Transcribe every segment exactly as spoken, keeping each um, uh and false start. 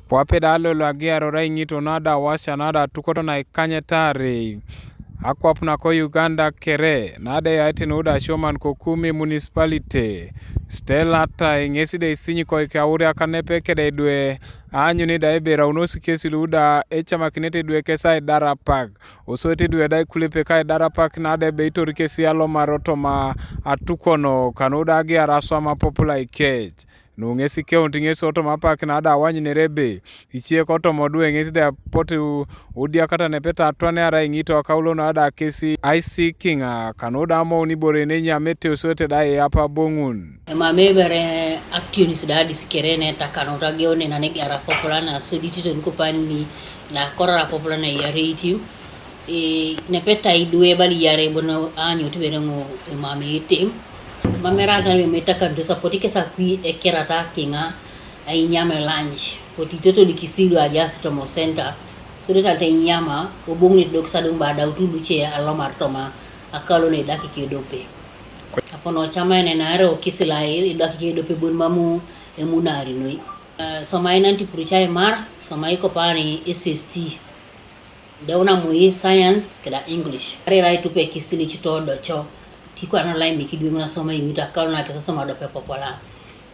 Kwape da lolo agiarora iŋito na da washa na da tukot na ikanyet aarei. Akwap nako Uganda kere na da eyaiti nu da asioman ko Kumi Municipality, Stella Tai, ŋesi da isinyikoik auriak nepe keda idwe aanyuni da ebe eraunos kesi lu da ecamakinete idwe kes aidar apak, osoit idwe da ikulepek aidar apak na da ebe itor kesi alomar otoma atukono kanu da agiar aswam apopula ikec. Nu ŋes ikeunit ŋes otoma apak na da awanyunere ebe icie kotoma odwe ŋes da apotu udiakata nepe ta atwane arai ŋito akaulo na da kesi aisikiŋa kanu da amoun ibore nenyamete osote da eap aboŋun. Emamei ibere actions da adis kere ne takanut ageune na negiara popular na soditito nukupani na korara popular na iyareitim. I, nepe ta idwe bali yare bono anyo tibere ŋo imam itim. Mamera ta me meta kan to support ke sa kui ekera ta kinga ai nyame lunch. Ko ti toto likisilu aja Sitomo Center. So de ta te nyama obong ni dok sadung ba da utulu che alomar toma akalo ne daki ke dope. Apono chama ene nare okisila i daki ke dope bon mamu emunari noi. Uh, soma inanti puruchai mar, soma ikopani S S T. Deuna mui science keda English. Are rai tupe kisili chito docho. Tiku ano lai miki dwe muna soma imita kalo na kesa soma dope popola.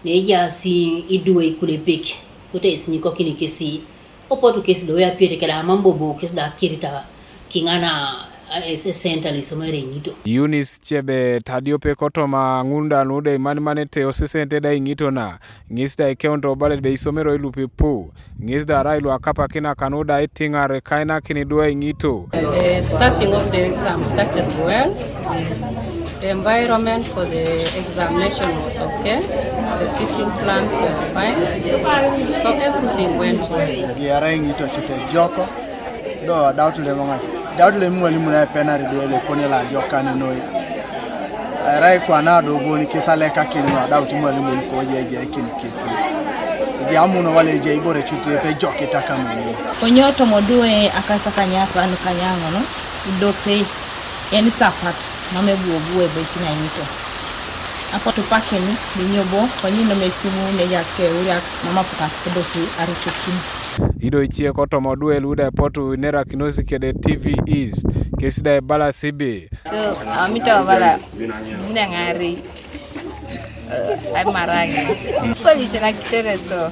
Neja si idwe ikule pik. Kute isinyi kokini kesi. Opotu kesi do ya piete keda mambo bo kesi da kirita kingana, eh, se-, center li somere ngito. Eunice Chebe tadiope kotoma ŋunda nude imanimane te osesente da iŋito na. Ŋes da ikeunto balet be isomero ilupipu. Ŋes da arai luakapakina kanu da itiŋar kainakin idwe iŋito. The starting of the exam started well. The environment for the examination was okay. The sitting plans were fine. So everything went well. Giara iŋito chute joko. Do doubt le manga. Doubt le mwalimu na penari do le kone la joka ni noi. Erai kwana do boni kisa leka kini no doubt mwalimu ko je je kini kisi. Je amuno wale je ibore chute pe joki takamuni. Konyo to modue akasa kanya pa no kanya ngono. Idope. Yani sapat. Mame buo buo ebe kina iŋito. Apotu pakeni, ninyobo, konyi no mesimu ne jaske uriak mama puka kudosi arichukin. Ido icie kotoma odwe luda epotu inerakinosi kede T V East, kesi da ebala sibi. So, amito bala, mine ŋari, eh, ai marangi. Kwa bicho na kitere so,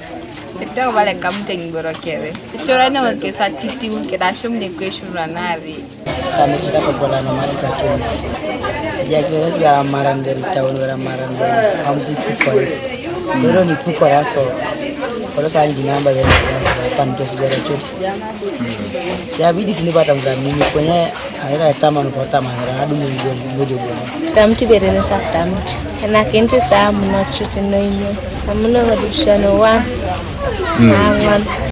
ito bala kamute ngboro kere. Chora ne wakesa titi mkeda shum ne kweshu ranari. Kami kita pagwala na mali sa tunis. Ya kira si gara maran dari tahun gara maran dari. Kamu si pukor. Pero ni pukor aso. Kalau saya di namba dari biasa. Kan terus gara cut. Ya bidi sini batang kami ni punya. Aira taman ko taman ra adu mu gol mu de gol. Tamti bere ne sa tamti. Na kinti sa mu no chuti no inyo. Amuno ga dipshano wa. Awan.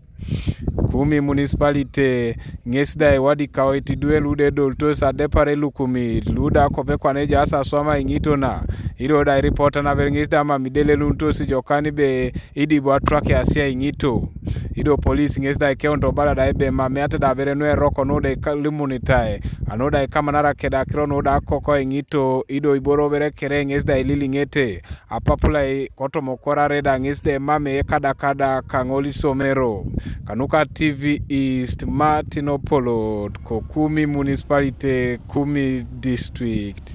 Kumi Municipality ŋes da ewadi kaoit idwe lude edoltos adepar elukumit luda kope kwana ejaas aswama iŋito na. Ido da iripota naber ŋes da mam ideleluntos ijokan be idibu atwake asia iŋito. Ido polis ŋes da ikeunto bala da ebe mamiate da bere nu eroko nu da ikalimunitai anu da ikamanara keda akiro nu da akoko iŋito ido iboro bere kere ŋes da ililiŋete. Apapulai kotoma okorare da ŋes da emame ekadakada kaŋol isomero. Kanuka T V East, Martin Opolot, ko Kumi Municipality, Kumi District.